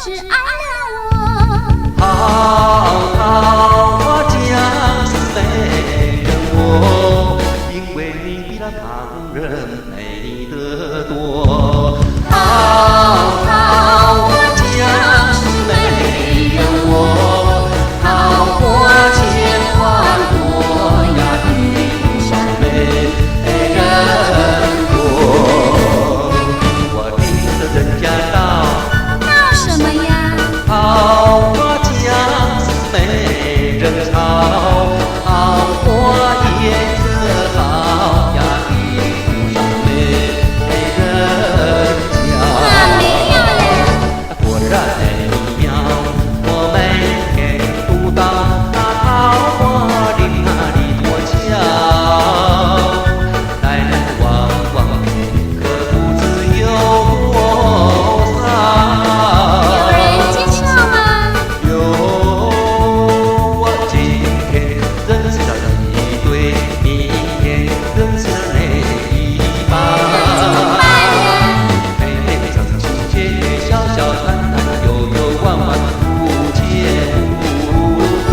只愛了我。好桃花江是美人窩，因為你比那旁人美得多。好桃花江是美人窩，桃花千萬朵呀，比不上美人多。我聽得人家道，鬧什麼呀？桃花江是美人潮，桃花顏色好呀，比不上美人嬌。那沒有嘞。果然美妙，我每天讀到那桃花林那裡多俏，來來往往的可不知有多少。有人介紹嗎？有，我今天認識了一對，明天認識了另一半。怎麼辦呀？妹妹長親切，笑笑談談，悠悠彎彎，不牽不掛。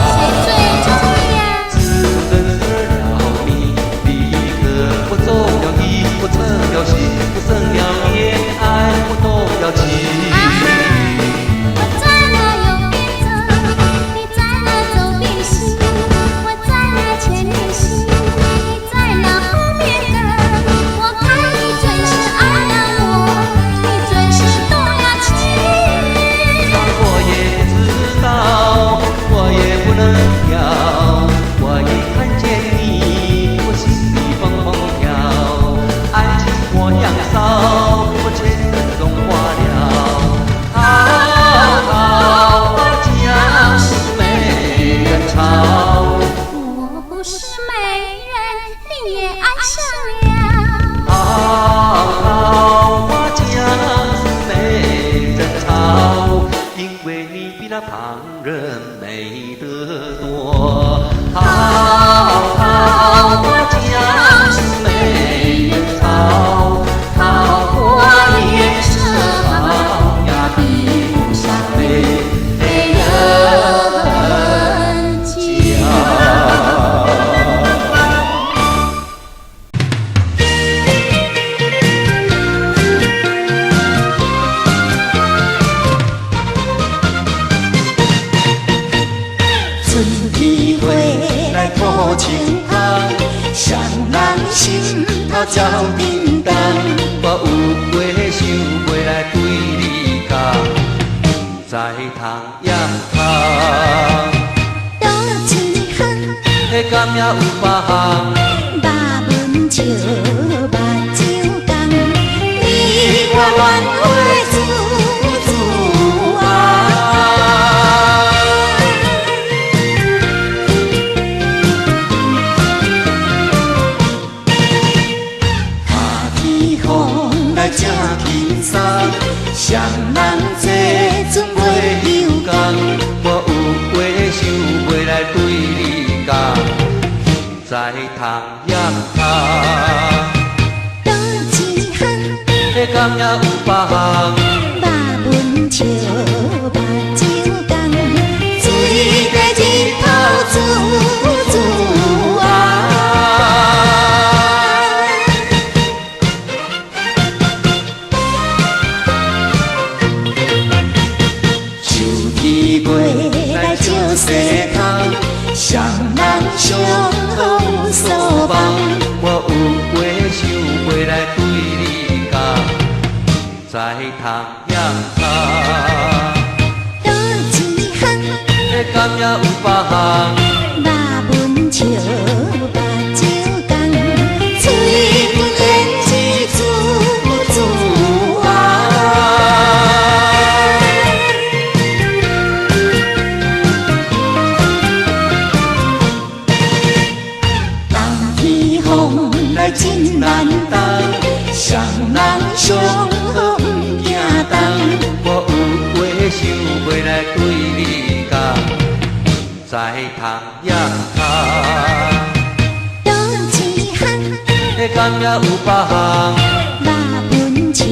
誰最中意呀？自從認識了你，立刻我走了意，我成了心，我生了戀愛，我動了情。啊哈！我在那右邊走，你在那左邊行。我在那前面行，你在那後面跟。我看你準是愛了我，你準是動了情。我也不知道，我也不能調。我一看見你，我心裡蹦蹦跳。愛情火樣燒，我全身融化了。桃桃花江是美人潮。我不是美人，你也愛上了。桃桃花江是美人潮，因為你比那旁人美得多。桃桃花江是美人潮，桃花顏色好呀，比不上美人嬌。春天花來吐清香，誰人心頭照叮當。我有話想欲來對你講，不知通抑毋通。倒一項，彼敢也有別項？肉文笑，目睭共，你我戀話字字紅。夏天風來正輕鬆，誰人坐船袂有共？我有話想欲來對你講，不知通抑毋通。倒一項，彼敢也有別項？肉文笑，目睭共，水在日頭滋滋紅。秋天月來照西空，誰人上好有所望？我有話想欲來對你講，不知通抑毋通。倒一項，彼敢也有別項？肉文笑，目睭共，嘴唇胭脂滋滋紅。冬天風來真難擋，誰人上好不驚凍？我有話想欲來對你講，不知通抑毋通。倒一項，彼敢也有別項？肉文笑，